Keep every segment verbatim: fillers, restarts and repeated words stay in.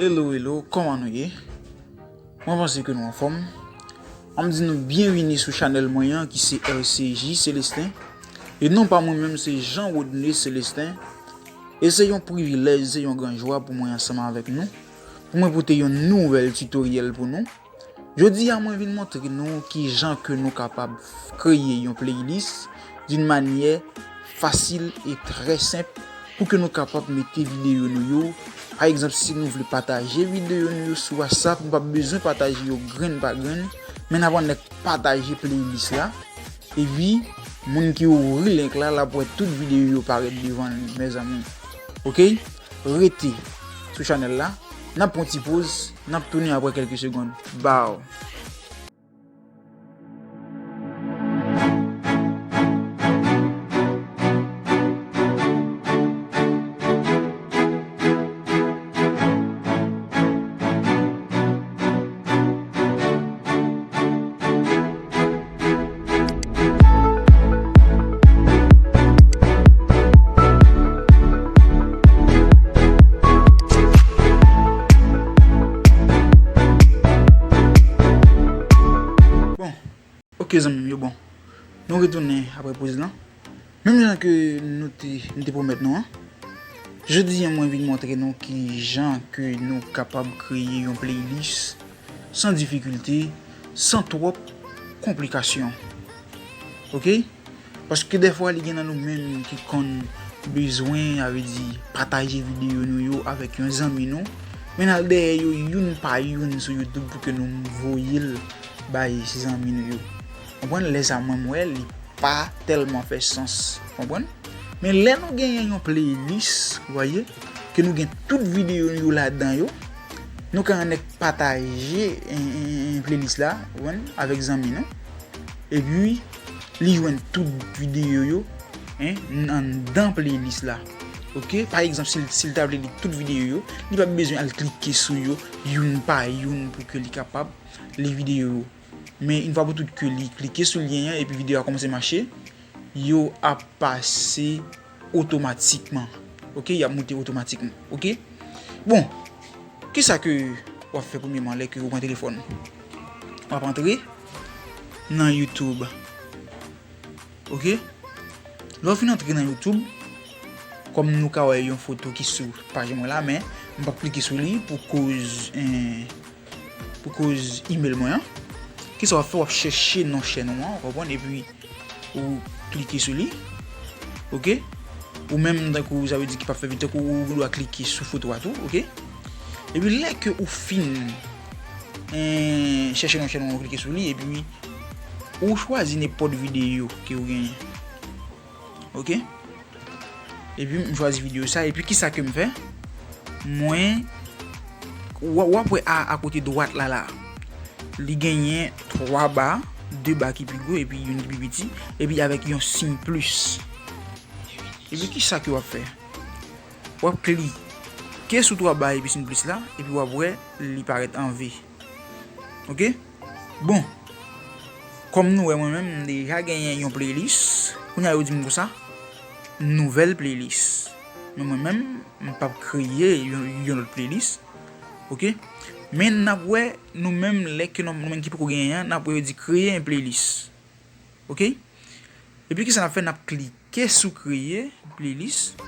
Hello, hello, kòman nou ye? Mwen panse ke nou anfòm. An m di nou byenvini sou chanèl mwen an ki se R C J Celestin. E non pa mwen menm se Jean Rodney Celestin. E se yon privilèj, se yon gran jwa pou mwen ansanm avèk nou, pou mwen pote yon nouvèl tutoriel pou nou. Jodi a mwen vin montre nou kijan ke nou kapab kreye yon playlist d'une manière facile et très simple pou ke nou kapab mete videyo nou yo. Pa egzanp, si nou vle pataje videyo nou yo sou WhatsApp, nou p ap bezwen pataje yo grenn pa grenn, men n ap annik pataje playlist la. Epi, moun ki ouvri link la, l ap wè tout videyo yo parèt devan l, mezanmi. Oke? Rete sou chanèl la. N ap pran ti poz, n ap tounen apre kèlke segonn. Baw. Bon, oke zanmi m yo, bon. Nou retounen apre poz lan. Menm jan ke nou te, nou te pwomèt nou an. Jodi a mwen vin montre nou kijan ke nou kapab kreye yon playlist san difikilte, san twòp konplikasyon. Oke? Paske dèfwa li gen nan nou menm ki konn bezwen, sa vle di, pataje videyo nou yo avèk yon zanmi nou. Men n al dèyè yo youn pa youn sou YouTube pou ke nou voye l bay zanmi nou yo. Konprann? Lè sa mwen m wè li pa tèlman fè sans. Konprann? Men lè nou genyen yon playlist, ou wè, ke nou gen tout videyo nou yo ladan yo, nou ka annik pataje, en, en, en, playlist la, ou konprann, avèk zanmi nou. Epi, li jwenn tout videyo yo, en, anndan playlist la. Oke? Pa egzanp, si l, si l ta vle li tout videyo yo, li p ap bezwen al klike sou yo, youn pa youn, pou ke li kapab li videyo yo. Men, yon fwa pou tout ke li klike sou lyen an epi videyo a kòmanse mache, yo ap pase otomatikman. Oke, y ap moute otomatikman. Oke? Bon, kisa ke w ap fè premyèman lè ke w pran telefòn ou? W ap antre nan YouTube. Oke? Lè w fin antre nan YouTube, kòm nou ka wè yon foto ki sou paj mwen la, men m p ap klike sou li pou koz, eh, pou koz email mwen an. Kisa w ap fè? W ap chèche non chèn ou an, ou konprann, epi ou klike sou li. Oke? Ou menm, tankou, sa vle di ki p ap fè videyo, tankou ou gen dwa klike sou foto a tou, oke? Epi lè ke ou fin, eh, chèche non chèn ou an, ou klike sou li, epi ou chwazi nenpòt videyo ke ou genyen. Oke? Epi m chwazi videyo sa, epi kisa ke m fè? Mwen, w, w ap wè a, akote dwat la, la. Li genyen twa ba, de ba ki pi gwo, epi youn ki pi piti, epi avèk yon siy plis. Epi kisa ke w ap fè? W ap klike sou twa ba epi siy plis la, epi w ap wè li parèt an ve. Oke? Bon, kòm nou wè, mwen menm, m deja genyen yon playlist. Kounye a, yo di m konsa, nouvèl playlist. Men mwen menm, m p ap kreye yon, yon lòt playlist. Oke? Men n ap wè, nou menm, lè ke nou, nou menm ki poko genyen an, n ap wè yo di kreye yon playlist. Oke? Epi kisa n ap fè? N ap klike sou kreye playlist.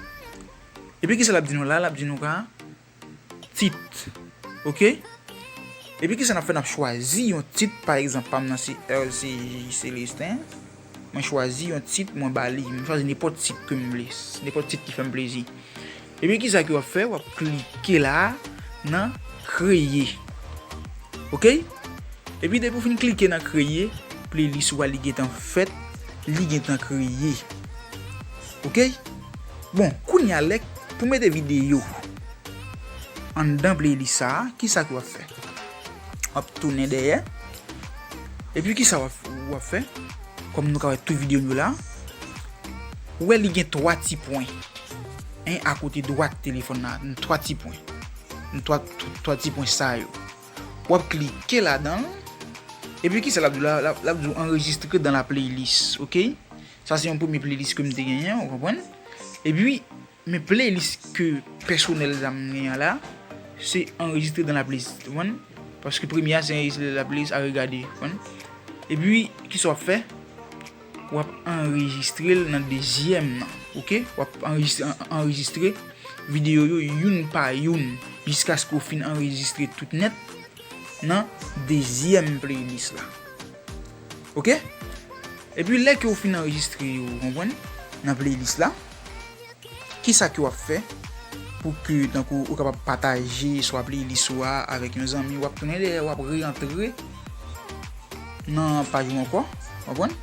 Epi kisa l ap di nou la? L ap di nou ka tit. Oke? Epi kisa n ap fè? N ap chwazi yon tit. Pa egzanp, pa m nan se R C J Celestin. Mwen chwazi yon tit, mwen ba li. Mwen chwazi nenpòt tit ke m vle. Nenpòt tit ki fè m plezi. Epi kisa ke w ap fè? W ap klike la nan kreye. Oke? Epi depi w fin klike nan kreye, playlist ou a li gentan fèt, li gentan kreye. Oke? Bon, kounye a lè pou mete videyo anndan playlist sa a, kisa ke w ap fè? W ap tounen dèyè. Epi kisa w ap, w ap fè? Kòm nou ka wè tout videyo nou la, ou wè li gen twa ti pwen. En, akote dwat telefòn la, twa ti pwen. Twa, twa ti pwen sa yo. W ap klike ladan l. Epi kisa l ap di w la? L ap, l ap di w anrejistre dans la playlist, oke? Sa se yon premye playlist ke m te genyen, ou konprann? Epi, men playlist ke pèsonèl sa m genyen la, se anrejistre dans la playlist, ou konprann? Paske premye a se anrejistre dans la playlist, a regade, ou konprann? Epi, kisa w ap fè? W ap anrejistre l nan dezyèm nan, oke? W ap anrejistre, an- anrejistre videyo yo youn pa youn jiskaske w fin anrejistre tout nèt nan dezyèm playlist la. Oke? Epi lè ke w fin anrejistre yo, ou konprann, nan playlist la, kisa ke w ap fè pou ke, tankou, ou kapab pataje swa playlist ou a avèk yon zanmi, w ap tounen dèyè, w ap reantre nan paj ou ankò, w konprann?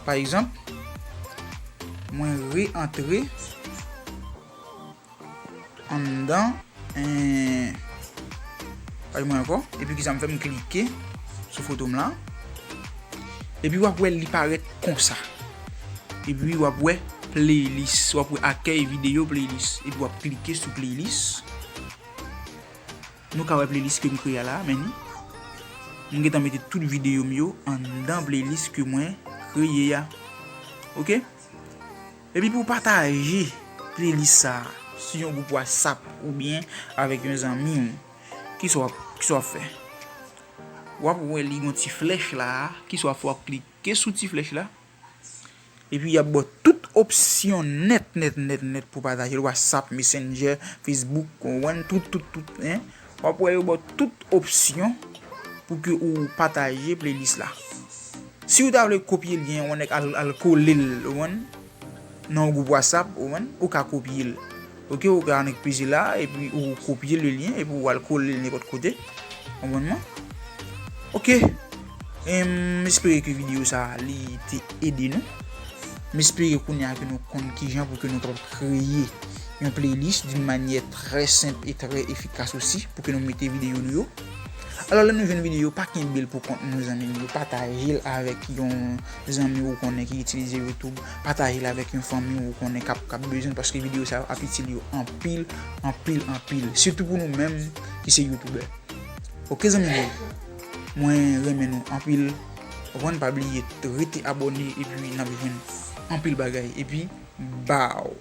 Pa egzanp, mwen reantre anndan, eh, paj mwen ankò, epi kisa m fè, m klike sou foto m la, epi w ap wè li parèt konsa. Epi w ap wè playlist, w ap wè akèy videyo playlist, epi w ap klike sou playlist. Nou ka wè playlist ke m kreye a la, men ni. M gentan mete tout videyo m yo anndan playlist ke mwen kreye a. Oke? Epi pou w pataje playlist sa a sou yon gwoup WhatsApp oubyen avèk yon zanmi w, kisa w ap, kisa w ap fè? W ap wè li gon ti flèch la a, kisa w ap fè? W ap klike sou ti flèch la. Epi y ap ba w tout opsyon nèt, nèt, nèt, nèt pou pataje l. WhatsApp, Messenger, Facebook, ou konprann, tout, tout, tout, en. W ap wè yo ba w tout opsyon pou ke ou pataje playlist la. Si w ta vle kopye lyen an, ou konprann, al, al kole l, ou konprann, nan yon gwoup WhatsApp, ou konprann, ou ka kopye l. Oke, ou ka annik peze la, epi ou kopye le lyen, epi ou al kole l nenpòt kote. Konprann mwen? Oke. Em, m espere ke videyo sa a, li te ede nou. M espere kounye a ke nou konn kijan pou ke nou kapab kreye yon playlist d'une manière très simple et très efficace aussi, pou ke nou mete videyo nou yo. Alò, lè nou jwenn videyo, pa kenbe l pou kont nou, zanmi m yo. Pataje l avèk yon zanmi ou konnen ki itilize YouTube. Pataje l avèk yon fanmi ou konnen k ap, k ap bezwen l, paske videyo sa yo ap itil yo anpil, anpil, anpil. Sitou pou nou menm ki se youtubè. Oke, zanmi m yo. Mwen renmen nou anpil. Ou konn, pa bliye rete abòne, epi n ap jwenn anpil bagay. Epi, baw.